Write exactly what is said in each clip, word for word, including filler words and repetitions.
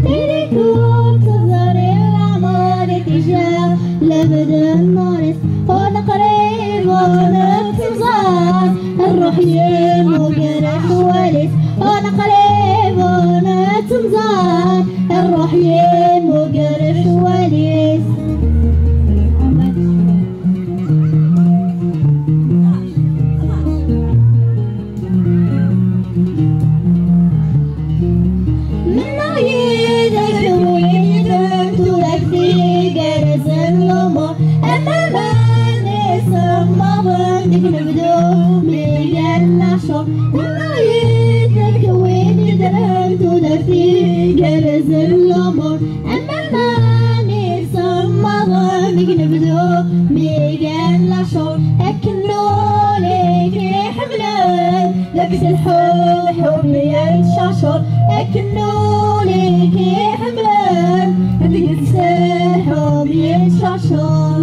Tirikum teẓri leɛmer i tejja lebda nnuris, ur neqrib ur nettemẓar, ṛṛuḥ yemmuger ccwal-is, ur neqrib ur nettemẓar, ṛṛuḥ yemmuger ccwal-is. Mennaɣ yid-k win yeddren tudert igerrzen lumuṛ, am aman isemmaḍen deg unebdu mi gan lacuṛ. Mennaɣ yid-k win yeddren tudert igerrzen lumuṛ, am aman isemmaḍen deg unebdu mi gan lacuṛ. Akken ul-ik iḥemmlen deg-s lḥuḥub yettcercur, akken ul-ik iḥemmlen deg-s lḥuḥub yettcercur.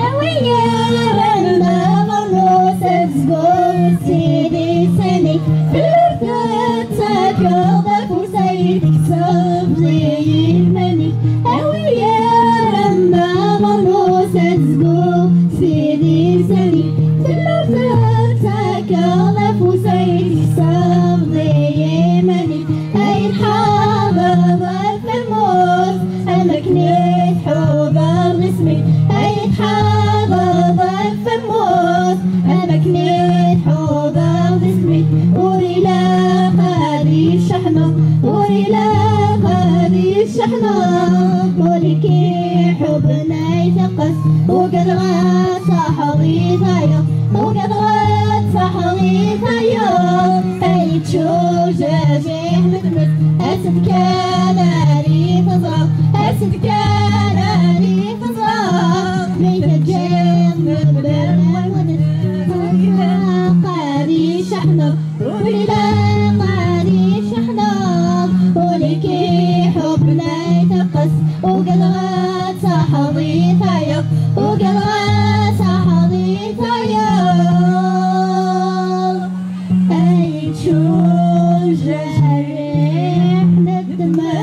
A wi yerran d abernus ad zgun sidi sani, telliḍ tettakeḍ afus ay teksebḍ i yiman-ik. A wi yerran d abernus ad zgun sidi sani, telliḍ tettakeḍ afus ay teksebḍ i yiman-ik. Ay tḥaḍeḍ ɣef lmut, am akken i tḥuḍeḍ isem-ik. Ay tḥaḍeḍ ɣef lmut, am akken i tḥuḍeḍ isem-ik. Ur ilaq ad iceḥmeḍ, ur ilaq ad iceḥmeḍ, ul-ik iḥubben ay teqqes. Ugadeɣ ad tṣaḥeḍ i tayeḍ, ugadeɣ ad tṣaḥeḍ i tayeḍ. Ay tcujaǧ iḥmed tmes, as-d kan ar i teẓraḍ, as-d kan ar i teẓraḍ. Mi teǧǧiḍ mebla lmut, qad iceḥmeḍ, ur ilaq ad iceḥmeḍ, ul-ik iḥubben ay teqqes. Ugadeɣ ad tṣaḥeḍ i tayeḍ, ugadeɣ ad tṣaḥeḍ i tayeḍ. Ay tcujaǧ rriḥ n ddemma.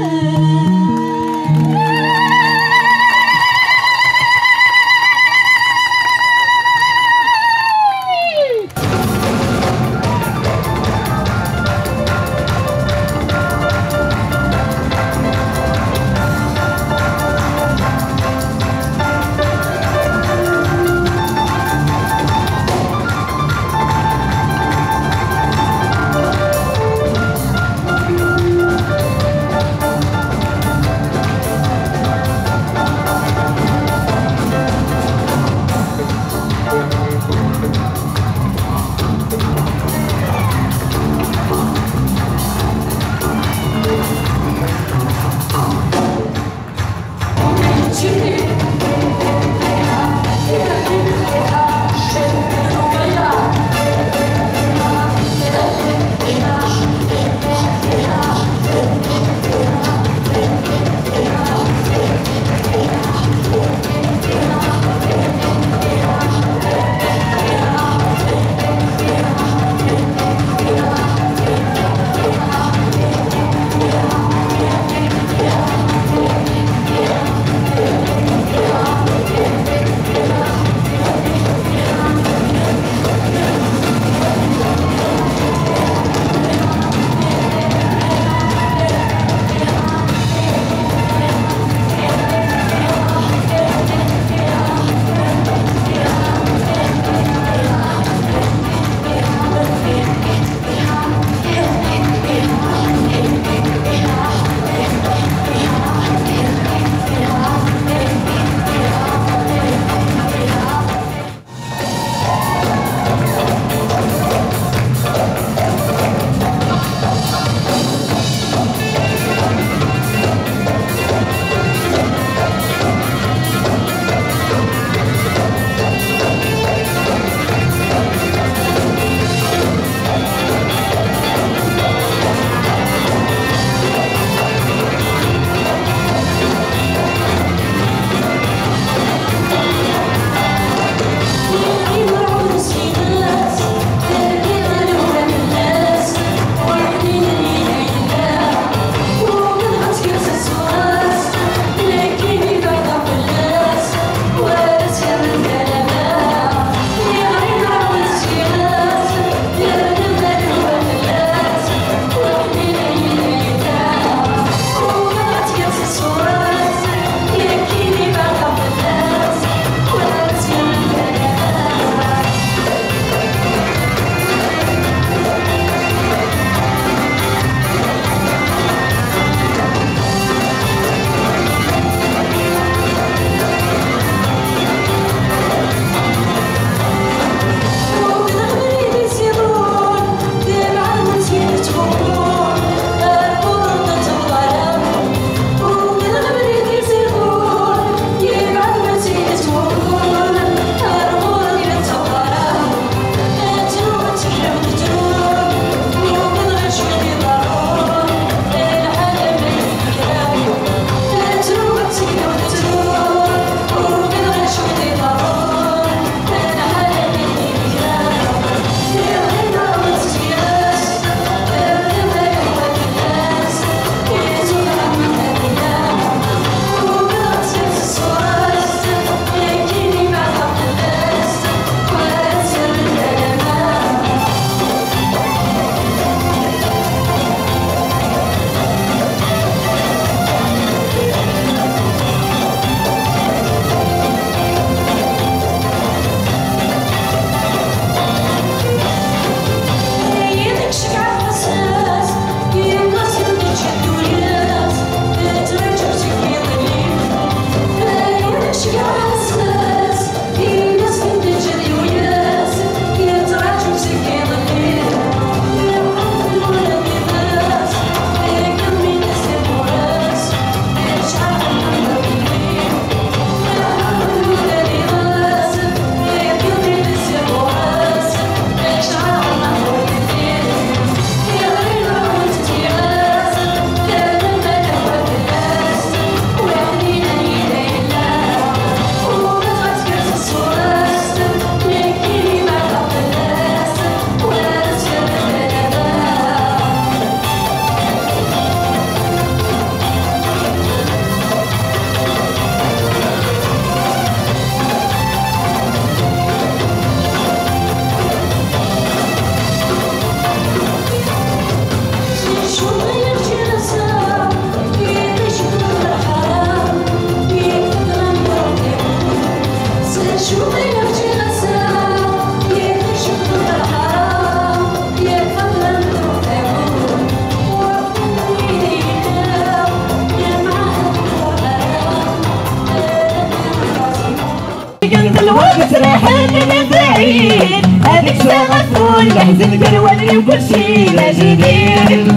Lweqt raḥen lebɛid, هذيك ساعة تقول لحزن قال ولي وكل شيء لا جديد.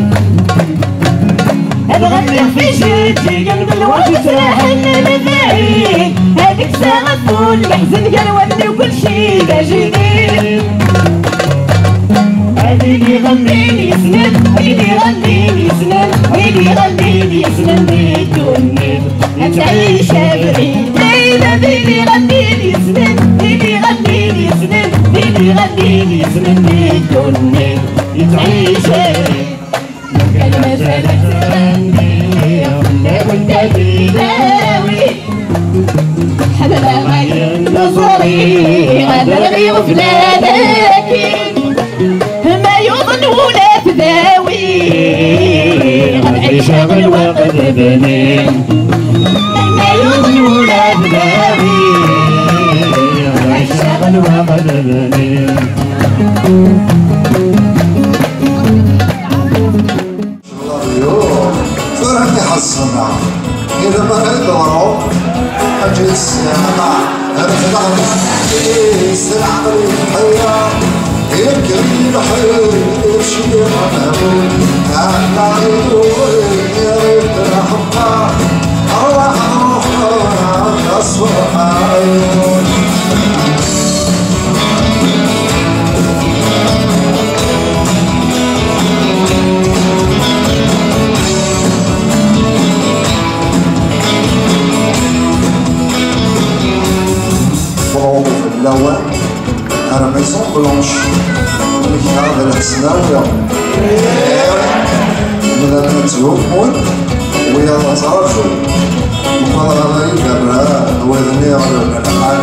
هاد غني في جيت، يقلب الوقت راح للبعيد. هذيك ساعة تقول الحزن قال ولي وكل شيء لا جديد. هادي اللي غني لي سنين، هادي اللي غني لي سنين، هادي اللي غني لي سنين، بيدوني تعيش بعيد. ليلى ديلي غني لي سنين، ديلي غني لي سنين، ديلي غني لي سنين، بيدوني تعيش بعيد. كلمة ثلاثة عندي، لا كنت تداوي. حبل عين نظري، غدري وفلاتك. ما يظن ولا تداوي، غنعيش غلوة قد بنين. ما يظن ولا تداوي، غنعيش غلوة قد بنين. Tura mi ḥeṣṣneɣ, idammen ay d-ɣruɣ, ḥaǧa yes-s yeɛḍa, refdeɣ s leɛqel i tḥeyya, yerkeb-iyi lḥir, icbi ɣer lɛamul, ɛeqleɣ-d ur iɣid lḥeqqa, rwaḥ ruḥ, ɣas ruḥ ɛyun. Lawan, à la Maison Blanche. Nekk d lḥesnawi. Mlalen tthumun, wiyaḍ ttraǧun. Meqqreɣ ala iderra, wadmi ɣelben lḥal.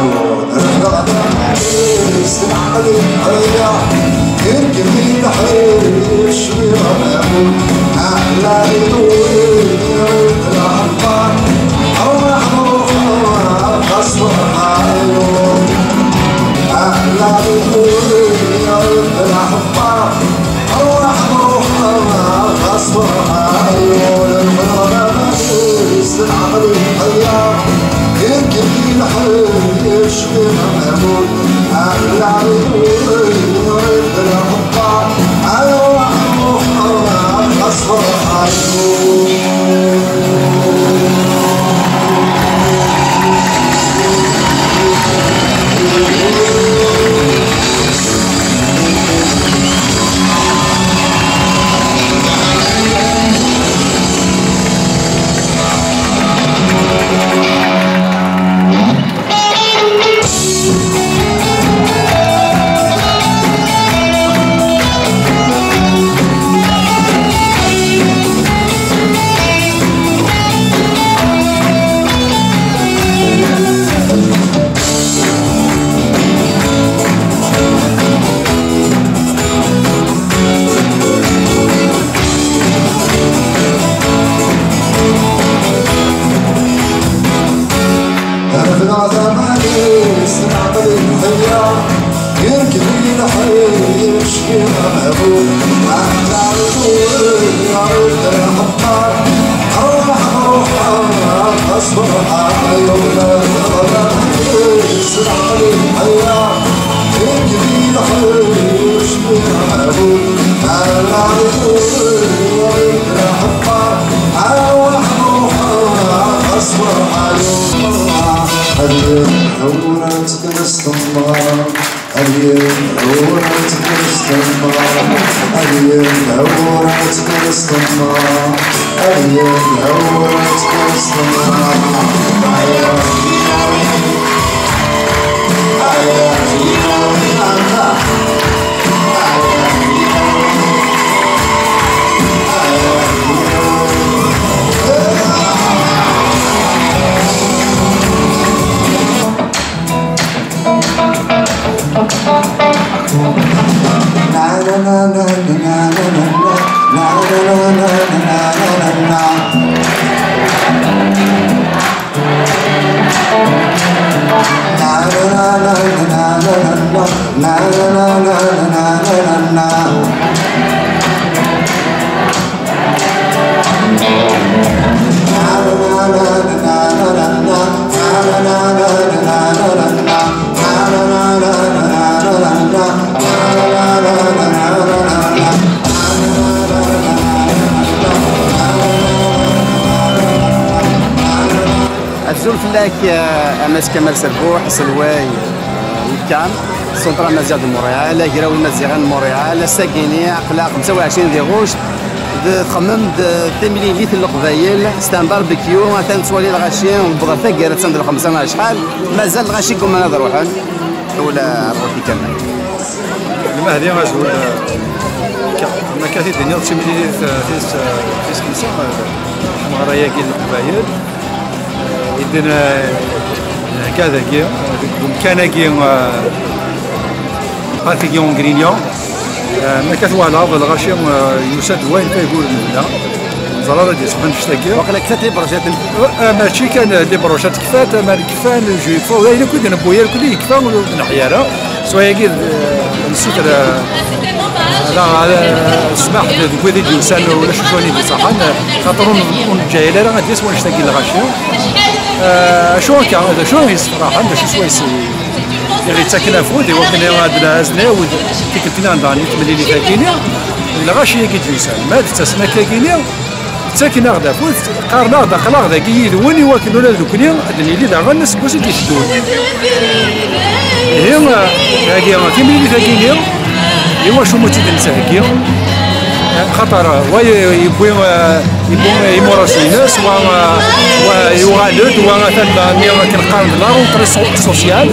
Refdeɣ tamalis, leɛqel imxeyya, yerkeb-iyi lḥir, icki ameɣbun, aḥlal ur yeɣrid lḥeqqar, rwaḥ ruḥ, asferḥ, yewla, s leɛqel imxeyya, yerkeb-iyi lḥir, icki ameɣbun, aḥlal ur yeɣrid lḥeqqar. Ad yemḥewret kresṭemma, ad yemḥewret kresṭemma, ad yemḥewret kresṭemma, ad yemḥewret kresṭemma. Azul fell-ak, eh, a Mass Kamal Serbuḥ, aselway, eh, n CAM, Centre Amaziɣ de Montréal, Agraw Imaziɣen n Montréal. Ass-agi-ni, aql-aɣ xemsa u ɛecrin di ɣuct, d-, txemmem-d, eh, timlilit n Leqbayel, c'est un barbecue, atan nettwali lɣaci, wwḍen taggara, attan d lxemsa neɣ acḥal, mazal lɣaci gguman ad ruḥen. Ula ɣur-k Kamal. Lmehdi azul, eh, ka-, ma akka t-id-tiniḍ d timlilit, eh, tis, eh, tis xemsa, eh, n tmeɣra-agi n Leqbayel. Eh, i d-, eh, nhegga dagi, eh, deg umkan-agi, eh, park-agi Hongria. Eh, ma akka twalaḍ, lɣaci, eh, yusa-d wayen taygul nebna. Ẓer ara d-yesqen annect-agi. Waqila kfat les brochettes. Eh, mačči kan, eh, les brochettes kfat, aman kfan, jus kfa, d ayen akk i d-newwi, akk i yekfa, ur d-neḥya ara. S wayagi, eh, nsifer, eh, ala, ala, ssmaḥ deg wid i d-yusan, ulac acu i d-iṣaḥen, eh, xaṭer ur n-, ur neǧǧa ara ad d-yas wannect-agi n lɣaci. Eh, acu akka, d acu i yessefraḥen, d acu swayes i, i ɣ-yettaken afud i wakken ad d-, ad d-nawi tikelt-nni anda n temlilit-agi-ni, d lɣaci-agi d-yusan. Ma d tasnakka-agi-ni, ttaken-aɣ-d afud, qqaren-aɣ-d aql-aɣ dagi yid-wen i wakken ula d nekkni ad nili daɣen aseggas i d-iteddun. Ihi, dagi, timlilit-agi-ni, iwacu ma tt-id-nettheggi? Xaṭer wa yewwi, yewwi imuras-ines, wa, wa yuɣal-d, wa atan da, mi akken qqaren d la rentrée so-, sociale.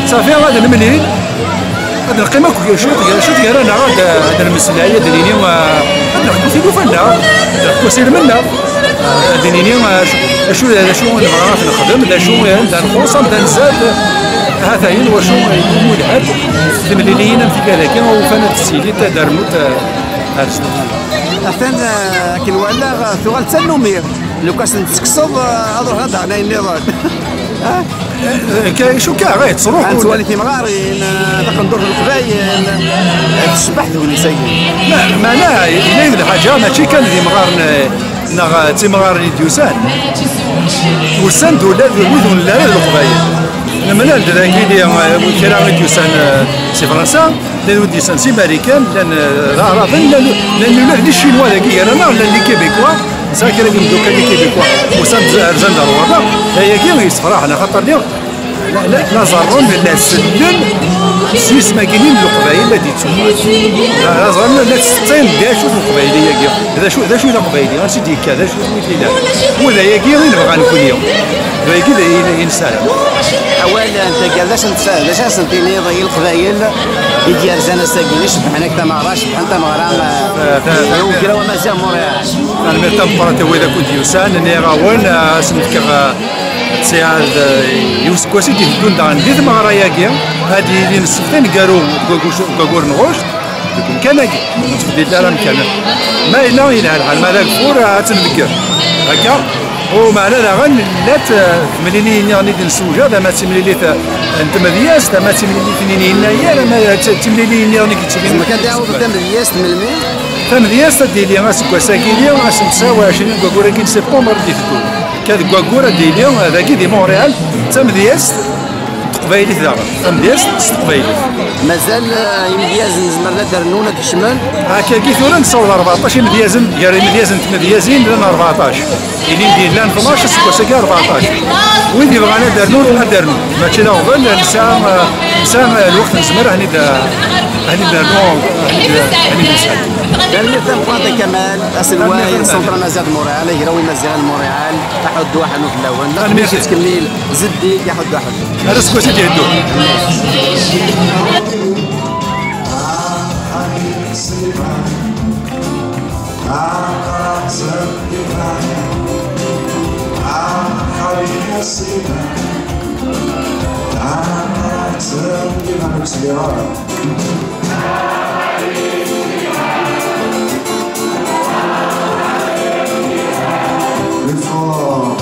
Safi, ad nemlil. Ad neqqim akk cwiṭ, cwiṭ gar-aneɣ, ad, ad nemmeslay, ad d-nini, ah, ad neḥku tilufa-nneɣ, ad neḥku asirem-nneɣ, ad d-nini, ah, acu, acu, acu nebɣa ad t-nexdem, d acu, anda nxuṣṣ, anda nzad, ha-t-ayen, wacu, iwumi lhant temliliyin am tigad-agi, ufan ad d-ssilint, ad rnunt, ah, ar sdat. Atan, ah, akken walaɣ, ah, tuɣal d tannumi. Lukan s-, n-, tekkseḍ, ah, ad ruḥeɣ ad d-aɣen ayen nniḍen. Ah? Eh, ka-, acu ka, ɣa yettruḥu. Ad nettwali timɣarin, eh, taqendurt n Leqbayel, eh, tecbeḥ tegnit-agi. Ma-, meɛna, yella d lḥaǧa, mačči kan d imɣaren, eh, neɣ d timɣarin i d-yusan. Usan-d ula d wid ur nelli ara d Leqbayel. Nemlal-d dagi di, eh, kra i d-yusan, eh, si Fransa. Llan wid d-yessan si Marikan, llan, eh, d Aɛraben, llan, llan ula d Icinwa dagi gar-aneɣ, llan les Québécois, nesɛa kra n yimdukal les Québécois, usan-d, rzan-d ar ɣur-neɣ. Ayagi yessefraḥen, axaṭer lliɣ la, la, la ẓerren, la sellen s yisem-agi-nni n Leqbayel la d-yettuɣal. La, la ẓerren, la tettseṭṭin d acu d Leqbayel-agi, d acu, d acu d Aqbayli, ansi d-yekka, d acu d wi t-ilan. U d ayagi i nebɣa nekkni, d ayagi i, i, i nessaram. Awal n taggara, d acu n tfa-, d acu ad sen-tiniḍ i Leqbayel i d-yerzan ass-agi, i cebbḥen akk tameɣra, cebbḥen tameɣra, eh, eh, i Ugraw Amaziɣ Montréal? Tanemmirt tameqqrant i wid akk i d-yusan, nniɣ-awen, eh, ad sen-fkeɣ, eh, ttiɛad, eh, i useggas i d-iteddun daɣen di tmeɣra-agi, ad d-yili n ssebt aneggaru deg wagu-, deg waggur n ɣuct. Deg umkan-agi, ur nettbeddil ara amkan. Ma yella yelha lḥal, ma d ageffur, ad tt-nbegger. Akka, u meɛna daɣen llant, eh, temliliyin-nniḍen i d-nessewjad, ama d timlilit, eh, n tmedyazt, ama d timlilit-nni n yennayer, ama d t-, timliliyin-nniḍen i yettilin. Zemreɣ ad d-ɛawdeɣ tamedyazt melmi? Tamedyazt ad d-tili aseggas-agi, ass n tesɛa u ɛecrin deg waggur-agi n septembre i d-iteddun. Akka deg waggur ad d-yili, eh, dagi di Montréal, d tamedyazt n teqbaylit daɣen, tamedyazt s teqbaylit. Mazal, eh, imedyazen zemren ad d-rnun, ad d-kecmen? Akkagi tura nessaweḍ rbeɛṭac imedyazen, gar imedyazen d tmedyazin llan rbeɛṭac. Ilindi llan tnac, aseggas-agi rbeɛṭac. Wid yebɣan ad d-rnun, ad d-rnun. Mačči d aɣbel, nesɛa, eh, nesɛa, eh, lweqt nezmer ad ten-id, eh, ad ten-id-nernu, ad ten-id, ad ten-id-nesɛeddi. Tanemmirt tameqqrant a Kamal, aselway n Centre Amaziɣ de Montréal, agraw imaziɣen n Montréal, aḥuddu aḥanut fell-awen. Tanemmirt. Tkemmil. Zeddig, aḥuddu aḥuddu. Ar useggas i d-iheddun. Plus fort.